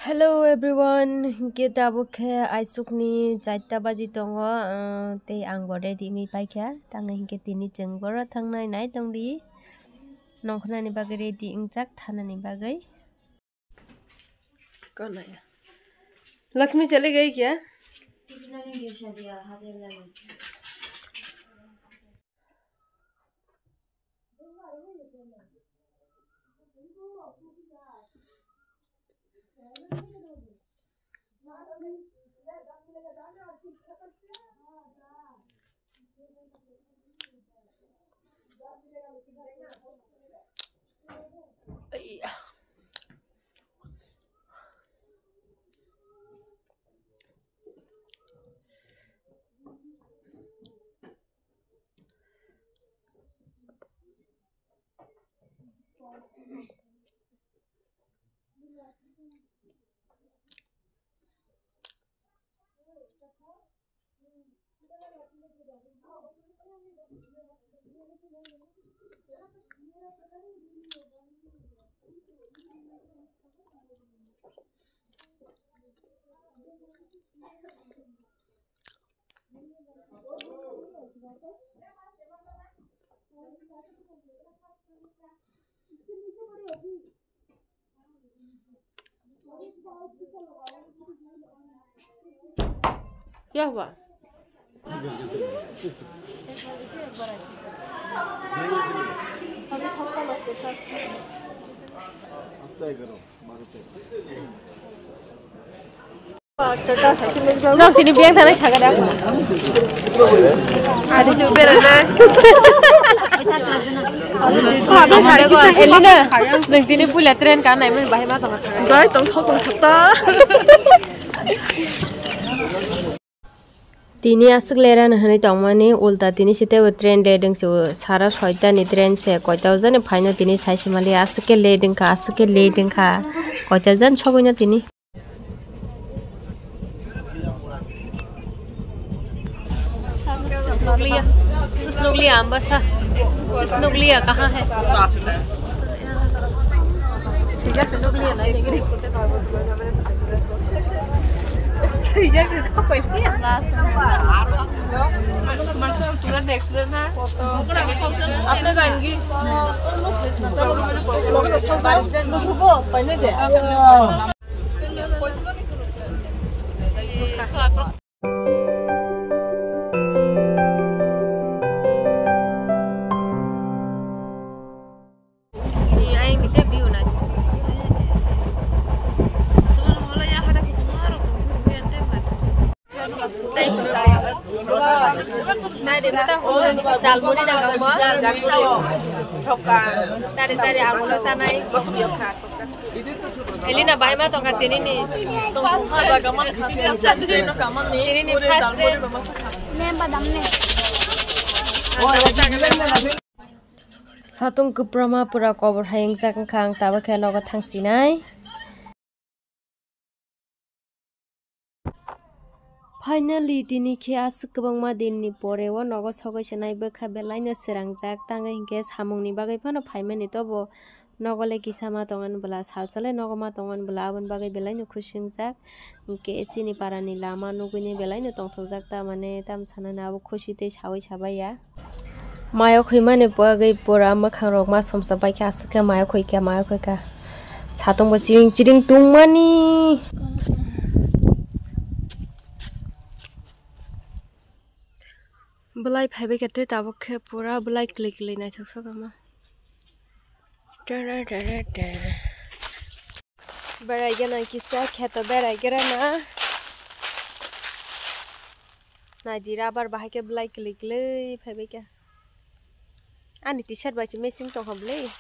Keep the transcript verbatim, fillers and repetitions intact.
Hello everyone, hinkhe tabuk khe aisukni charta baji tongo, ah, tei ang bo ready wngwi paikha. Tangwi hinkhe tini chwng boro thangnai nai tongdi. Nongkhornani bagwi ready wngjak thanani bagwi. कौन आया? लक्ष्मी चली गई क्या? क्या हुआ? Nok tini biyang thanai saga da. Adi tu bera nai. Elina, nang tini puila train ka nai mani bahai ma tong. Jai tong thok tong thok ta. Tini aswk lerana hwnwi tongmani, ulta tini se teibo train late wngse o, sara soita ni train se, koita jani phaino tini sai se mali, aswk khe late wngkha, aswk khe late wngkha, koita jani sogwino tini. Snuglia, Snuglia, Ambasa, Snuglia, kahan hai? Sija Snuglia, nahi dekh rahi. आप तो जाएंगी। Elina, bahai ma tongkha tini ni. Tini ni first trip. Satung kwprama pura kobor hai wngjak wngkha, ang tabuk khe nogo thangsinai. Finally, tini khe aswk kwbangma dinni pore o nogo sogwi se nai bwkha belai no swrangjak, tangwi hinkhe samungni bagwi phano phaimani tobo nogo le kisa ma tongani bwla, salsa le nogo ma tongani bwla, aboni bagwi belai no khusi wngjak. Hinkhe chini para ni lama nugwi ni belai no tongthokjak, ta mane tamo sanani abo khusi tei sawi sabaiya. Mayo khwimani bagwi pura mwkhang rok ma somsa baikha, aswk khe mayo khwikha, mayo khwikha. Satung bo chiring chiring tungmani. Bwlai phaibaikha tei tabuk khe pura bwlai kwlwi kwlwi naithok sokama. Berai gana kisa kheto berai gana. Naidi rubber bahai khe bwlai kwlwi kwlwi phaibai kha. Ani t-shirt bai se matching tongkha bwlwi.